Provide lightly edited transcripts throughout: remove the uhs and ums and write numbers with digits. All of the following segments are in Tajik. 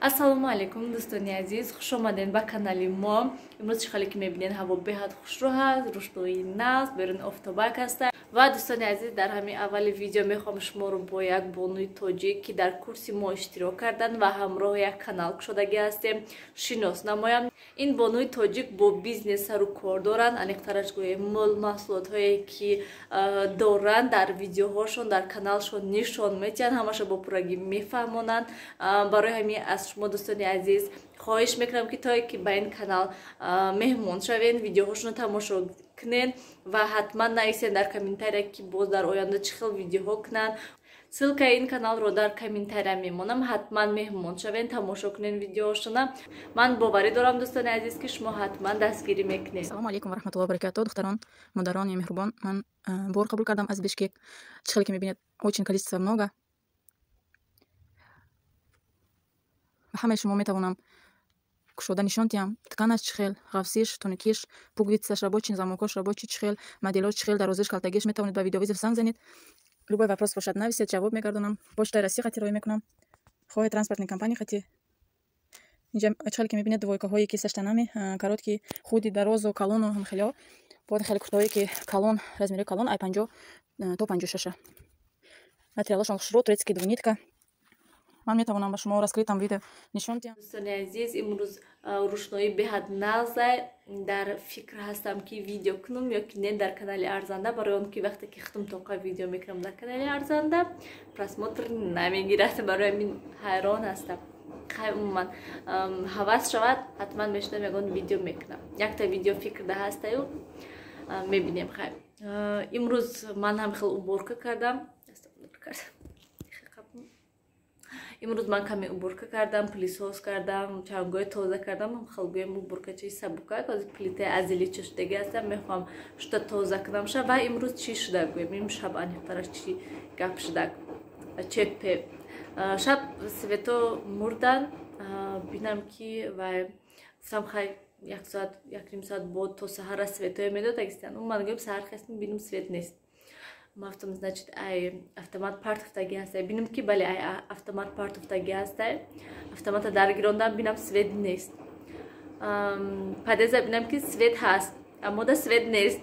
Ассалому алайкум, дӯстони азиз, хуш омадед ба канали мо. Имрӯз чӣ хеле ки мебинед, ҳаво беҳад хушрӯ ҳаст, рӯшноии нағз, берун офтобак ҳаста. Ва дӯстони азиз, дар ҳамин аввали видео мехоҳам шуморо бо як бонуи тоҷик, ки дар курси мо иштирок карданд ва ҳамроҳ як канал кушодагӣ ҳастем, шинос намоям. Ин бонуи тоҷик бо бизнес сару кор доранд, аниқтараш гӯем, мол маҳсулотҳое ки доранд, дар видеоҳошон, дар каналшон нишон метиҳанд, ҳамаша бо пуррагӣ мефаҳмонанд. Барои ҳамин аз шумо, дӯстони азиз, хоҳиш мекунам, ки тое ки ба ин канал меҳмон шавед, видеоҳошонро тамошо кунед ва ҳатман нависед дар комментария, ки боз дар оянда чӣ хел видеоҳо кунанд. Ссылкаи ин каналро дар комментария мемонам, ҳатман меҳмон шавед, тамошо кунед видеоҳошона. Ман боварӣ дорам, дӯстони азиз, ки шумо ҳатман дастгирӣ мекунед. Ассалому алайкум ва раҳматуллоҳи ва баракатуҳ, духтарон, модарони меҳрубон. Ман бор қабул кардам аз Бишкек. Чӣ хеле ки мебинед, очень количество много. Ба ҳамаи шумо метавонам кушода нишон диҳам. Тканаш чӣ хел, ғафсиш, тунукиш, пуговицаш рабочий, замокош рабочий чӣ хел, моделош чӣ хел, дарозиш, калтагиш. Метавонед ба видеовызов занг занед. Любой вопрос бошад, нависед, ҷавоб мегардонам. Почтаи Россия хати роӣ мекунам, хоҳе транспортный компания хати. Инҷа чӣ хеле ки мебинед, двойкаҳое ки со штанами, короткий, худи дарозу калону ҳамхелиҳо, бод хеле куртаҳое ки калон, размери калон, ай 50 то 56-а. Материалашон хушрӯ, турецкий двунитка. Ман метавонам ба шумо раскрытом видео нишон диҳам. Дӯстони азиз, имрӯз рӯшноӣ беҳад нағза. Дар фикр ҳастам, ки видео кунам ё ки не дар канали арзанда, барои он ки вақте ки худам тоқа видео мекунам дар канали арзанда, просмотр намегирад. Барои ҳамин ҳайрон ҳастам. Хай, умуман, ҳавас шавад, ҳатман мешинам, ягон видео мекунам. Якта видео фикрда ҳастаю, мебинем. Хай, имрӯз ман ҳам хел уборка кардам. Имрӯз ман каме уборка кардам, пылесос кардам, чангои тоза кардам. Хел гӯем, уборкачаи сабукак. Ҳозир плитаи азили чашидагӣ ҳастам, мехоҳам шуда тоза кунам ша. Ва имрӯз чӣ шуда гӯем, имшаб аниқтараш чӣ гап шудак, чепе. Шаб свето мурдан, бинам ки вай гуфтам, хай, як соат, як ним соат бод то саҳара светое медод агистан. Ман гӯем, саҳар хестем, бинам, свет нест. Ма гуфтам, значит, ай автомат партофтагӣ ҳастай. Бинам, ки бале, ай автомат партофтагӣ ҳастай. Автомата даргирондам, бинам, свет нест. Подъезда бинам, ки свет ҳаст, аммо да свет нест.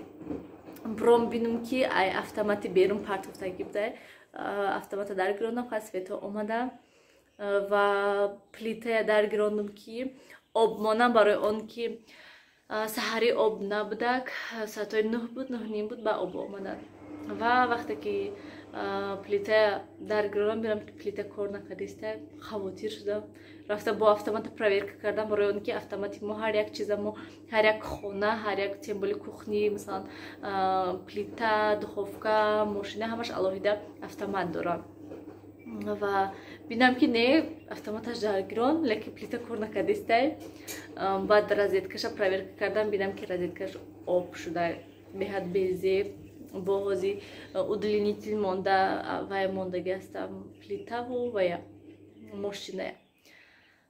Бром, бинам, ки ай автомати берун партофтагӣ будай. Автомата даргирондам, ха, светҳо омада. Ва плитая даргирондам, ки об монам, барои он ки саҳари об набудак. Соатҳои 9 буд, 9:30 буд, ба об омаданд. Ва вақте ки плита даргиронам, бинам, ки плита кор накардиста. Хавотир шудам, рафта бо автомата проверка кардам, барои он ки автомати мо ҳар як чиза, мо ҳар як хона, ҳар як, тем более кухни, масалан, плита, духовка, мошина, ҳамаш алоҳида автомат дорам. Ва бинам, ки не, автоматаш даргирон, лекин плита кор накардистай. Баъд розеткаша проверка кардам, бинам, ки розеткаш об шуда, беҳад безеб. Бо ҳози удлинитель монда, вай мондагӣ ҳастам, плитаву вая мошиная.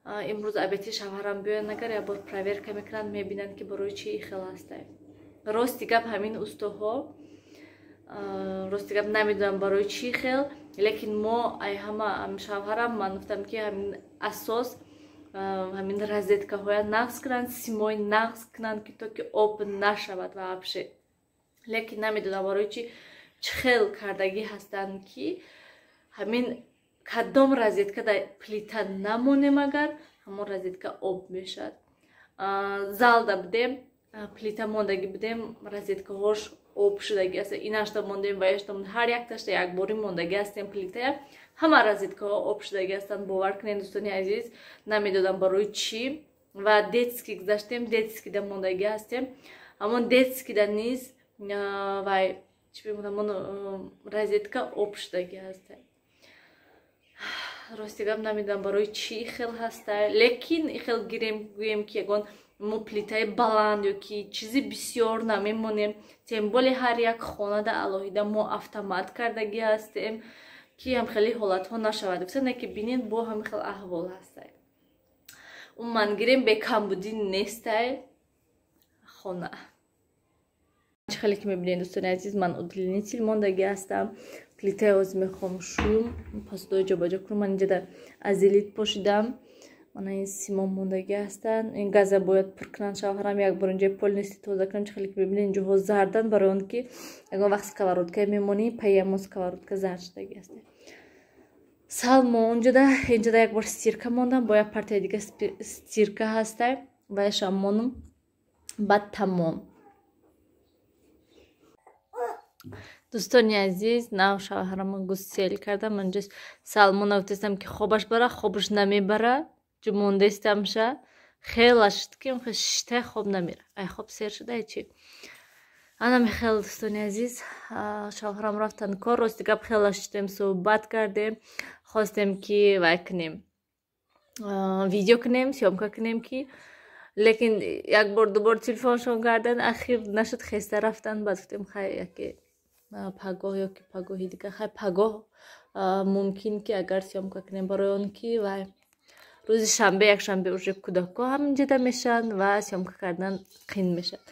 Имрӯз обеди шавҳарам биёянд, агар якбор проверка мекунанд, мебинанд, ки барои чи хел ҳастай. Рости гап, ҳамин устоҳо, рости гап, намедонам барои чӣ хел, лекин мо ай ҳама шавҳарам ман гуфтам, ки ҳамин асос ҳамин розеткаҳоя нағз кунанд, симои нағз кунанд, ки то ки об нашавад вообще. Лекин намедонам барои чи, чӣ хел кардагӣ ҳастанд, ки ҳамин кадом розетка дар плита намонем, агар ҳамон розетка об мешавад. Залда будем, плита мондагӣ будем, розеткаҳош об шудагӣ аст. Инашта мондем, ваешта, ҳар якташта якборӣ мондагӣ ҳастем плитая, ҳама розеткаҳо об шудагӣ ҳастанд. Бовар кунед, дӯстони азиз, намедодам барои чӣ. Ва детский гузаштем, детскийда мондагӣ ҳастем, ҳамон детскийда низ вай чӣ бимонам, ҳамон розетка об шудагӣ ҳаста. Рости гап, намедонам барои чӣ хел ҳаста, лекин хел гирем, гӯем, ки ягон мо плитаи баланд ё ки чизи бисёр намемонем, тем более ҳар як хонада алоҳида мо автомат кардагӣ ҳастем, ки ҳам хеле ҳолатҳо нашавад. Гуфта ки бинед, бо ҳамин хел аҳвол ҳастай. Умуман гирем, бекамбудӣ нестай хона. Чӣ хеле ки мебинед, дӯстони азиз, ман удлинитель мондагӣ ҳастам. Плитаи ҳозир мехоҳам шӯм, посудои ҷобаҷо кунам. Ман инҷа дар азелит пошидам. Мана ин симо мондагӣ ҳастанд. Ин газа бояд пур кунанд шавҳарам, як бор инҷои полностью тоза кунам. Чӣ хеле ки мебинед, инҷоҳо зардан, барои он ки ягон вақт сковородка мемонӣ, паи ҳамон сковородка зард шудагӣ аст. Салмо унҷода, инҷода як бор стирка мондам, бо як партияи дига стирка ҳастай, ваяшам монум, баъд тамом. Дӯстони азиз, нав шавҳарама гусел кардам. Инҷо Салмона гуфтестам, ки хобаш бара, хобаш намебара, ҷумондестамша. Хела шуд, ки шиштай хоб намера. Ай хоб сер шуда, ай чи? Анами хел, дӯстони азиз, шавҳарам рафтанд кор. Рости гап, хела шиштем, суҳбат кардем, хостем ки вай кунем, видео кунем, съёмка кунем, ки лекин як бор дубор телефоншон кардан, ахир нашуд, хеста рафтан. Баъд гуфтем, хай, яке пагоҳ ё ки пагоҳи дига, хай, пагоҳ мумкин ки агар съёмка кунем, барои он ки вай рӯзи шанбе, якшанбе уже кӯдакҳо ҳаминҷода мешаванд ва съёмка кардан қин мешавад.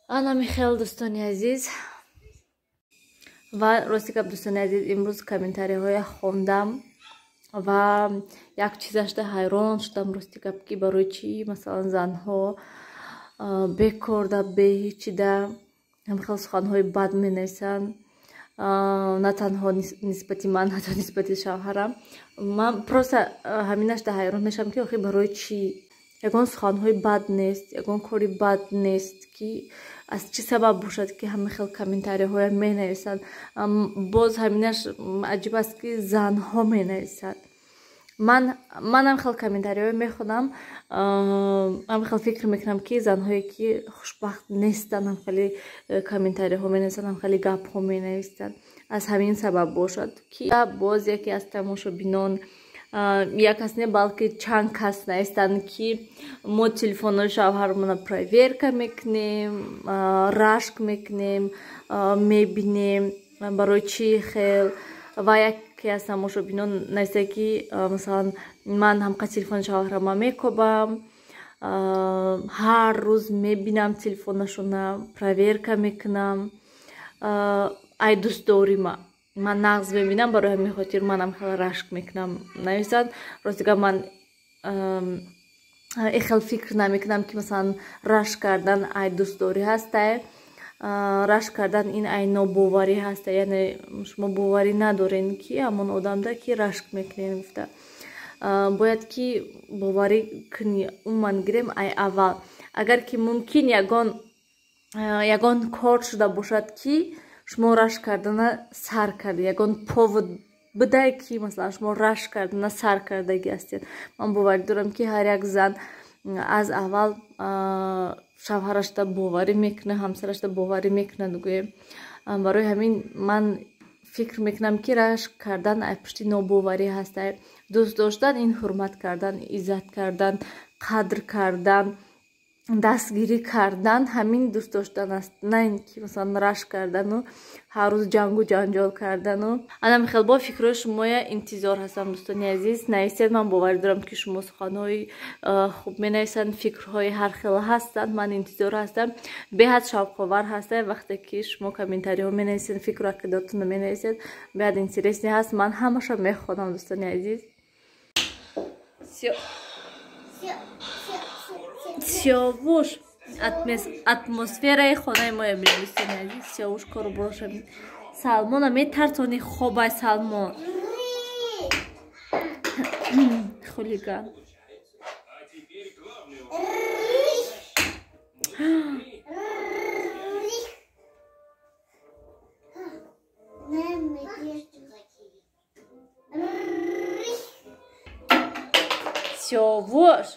Анами хел, дӯстони азиз. Ва рости гап, дӯстони азиз, имрӯз комментариҳоя хондам ва як чизашда ҳайрон шудам, рости гап, ки барои чӣ, масалан, занҳо бекорда, беҳичида ҳамхел суханҳои бад менависанд, на танҳо нисбати ман, ҳатто нисбати шавҳарам. Ман просто ҳаминашда ҳайрон мешавам, ки охи барои чӣ? Ягон суханҳои бад нест, ягон кори бад нест, ки аз чӣ сабаб бошад, ки ҳама хел комментариҳоя менависанд? Боз ҳаминаш аҷиб аст, ки занҳо менависанд. Манам хел комментариҳое мехонам, ҳам хел фикр мекунам, ки занҳое ки хушбахт нестанд, ҳам хеле комментариҳо менависанд, ҳам хеле гапҳо менависанд. Аз ҳамин сабаб бошад, ки боз яке аз тамошобинон, як кас не, балки чанд кас навистанд, ки мо телефонҳои шавҳармона проверка мекунем, рашк мекунем, мебинем барои чӣ хел. Ва яке аз тамошобинон нависта, ки масалан, ман ҳамқа телефони шавҳарама мекобам, ҳар рӯз мебинам телефонашона, проверка мекунам, ай дӯстдорима ман нағз мебинам, барои ҳамин хотир манам хеле рашк мекунам, нависанд. Ростига, ман ихел фикр намекунам, ки масалан, рашк кардан ай дӯстдорӣ ҳастай. Рашк кардан ин ай нобоварӣ ҳаста, яъне шумо боварӣ надорен, ки ҳамон одамда ки рашк мекунен гуфта. Бояд ки боварӣ кунӣ, умуман гирем, ай аввал. Агар ки мумкин ягон кор шуда бошад, ки шумо рашк кардана сар карда, ягон повод бидай, ки масалан, шумо рашк кардана сар кардагӣ ҳастед. Ман боварӣ дорам, ки ҳар як зан аз аввал шавҳарашда боварӣ мекунад, ҳамсарашда боварӣ мекунад, гӯем. Барои ҳамин ман фикр мекунам, ки рашк кардан ай пушти нобоварӣ ҳастай. Дӯст доштан ин ҳурмат кардан, иззат кардан, қадр кардан, дастгирӣ кардан, ҳамин дӯст доштан аст, на ин ки масалан, рашк кардану ҳар рӯз ҷангу ҷанҷол кардану. Анам хел бо фикрҳои шумоя интизор ҳастам, дӯстони азиз, нависед. Ман боварӣ дорам, ки шумо суханҳои хуб менависанд, фикрҳои ҳар хел ҳастанд. Ман интизор ҳастам, беҳад шавқовар ҳастам, вақте ки шумо комментариҳо менависед, фикру ақидатонро менависед, беҳад интересный ҳаст. Ман ҳамаша мехонам, дӯстони азиз. Сиёвуш атмосфераи хонаи мо мебинед, дӯстони азиз. Сиёвуш кору бороша. Салмона метарсони, хобай, Салмон хулиган. Сиёвуш.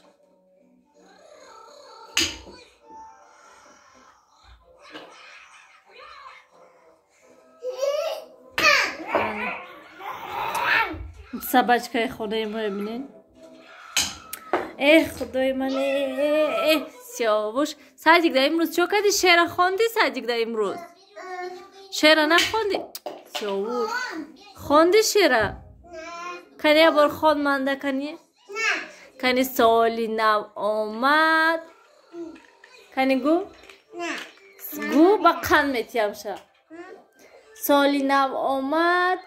Собачкаи хонаи мо мебинед. Эҳ, худои ман, эҳ, Сиёвуш. Садик, да имрӯз чо кардӣ? Шеъра хонди, Садик, да имрӯз? Шеъра нахонди? Сиёвуш. Хонди шеъра? Кани як бор хон манда, кани? Кани, соли нав омад. Кани гӯ? Гӯ, ба қанд метиҳам ша. Соли нав омад.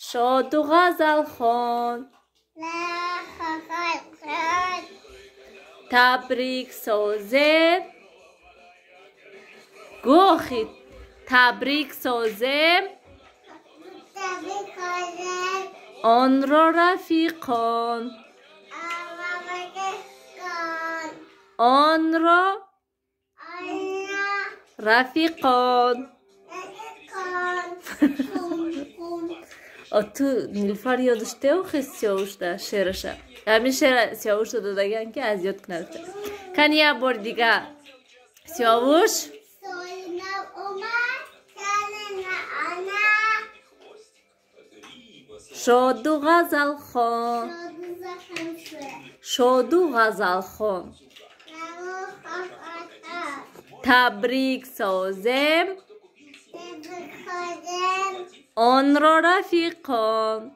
Шоду ғазалхон. Табрик созем. Гӯхи табрик созем. Онро рафиқон. Онро рафиқон. Ту Нилуфар ёдаш теохи Сиёвушда шераша. Ҳамин шера Сиёвушда додаган ки аз ёд кунад. Кани як бор дига Сиёвуш. Шоду ғазалхон. Шоду ғазалхон. Табрик созем. Онро рафиқон.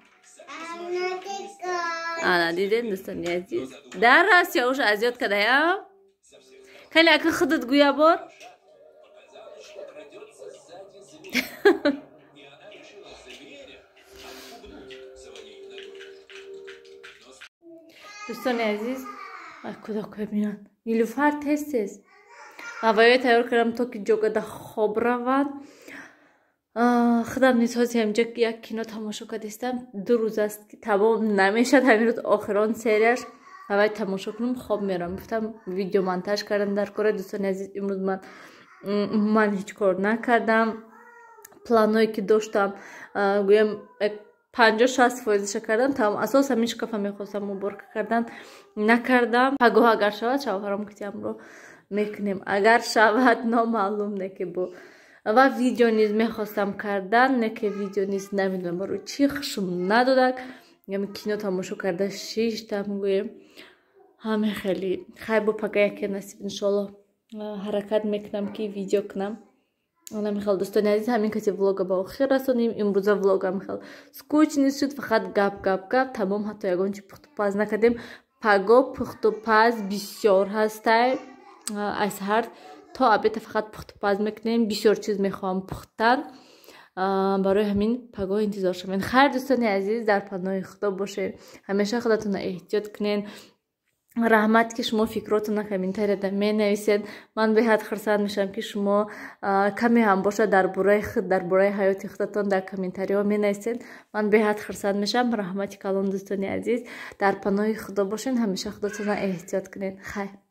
Ана дидем дӯстони азиз. Дар рафт Сиёвуш аз ёд кадаям. Кани ака худат гӯя бор. Дӯстони азиз, кӯдакҳо бинанд. Нилуфар тез тез ҳавоё тайёр кардам то ки ҷогада хоб раванд. Худам низ ҳозир ҳаминҷо як кино тамошо кардистам. 2 рӯз аст ки тамом намешад. Ҳамин рӯз охирон серияш ҳавай тамошо кунам, хоб мерам. Гуфтам видео монтаж кардам дар кора. Дӯстони азиз, имрӯз ман умуман ҳеҷ кор накардам. Планҳое ки доштам, гӯям 50-60 фоизаша кардам. Тамом асос ҳамин шкафа мехостам уборка кардан, накардам. Пагоҳ агар шавад шавҳарам китиамро мекунем. Агар шавад номаълум не ки бо. Ва видео низ мехостам кардан, не ки видео низ намедонам барои чӣ хушм надодак. Ям кино тамошо карда шиштам гӯем. Ҳаме хеле хайр бо пага яке насиб иншоллоҳ ҳаракат мекунам ки видео кунам. Ана михел дӯстони азиз, ҳамин каси влога ба охир расонем. Имрӯза влога михел скучный шуд, фақат гап гап гап тамом, ҳатто ягон чи пухтупаз накардем. Паго пухтупаз бисёр ҳастай. Аз ҳар то обеда фақат пухтупаз мекунем. Бисёр чиз мехоҳам пухтан. Барои ҳамин паго интизор шавед. Хайр дӯстони азиз, дар паноҳи Худо бошед. Ҳамеша худатонро эҳтиёт кунед. Раҳмат ки шумо фикротонро комментарияда менависед. Ман беҳад хурсанд мешавам ки шумо каме ҳам бошад дар бораи худ, дар бораи ҳаёти худатон дар комментариҳо менависед. Ман беҳад хурсанд мешавам. Раҳмати калон дӯстони азиз, дар паноҳи Худо бошед. Ҳамеша худатонро эҳтиёт кунед. Хайр.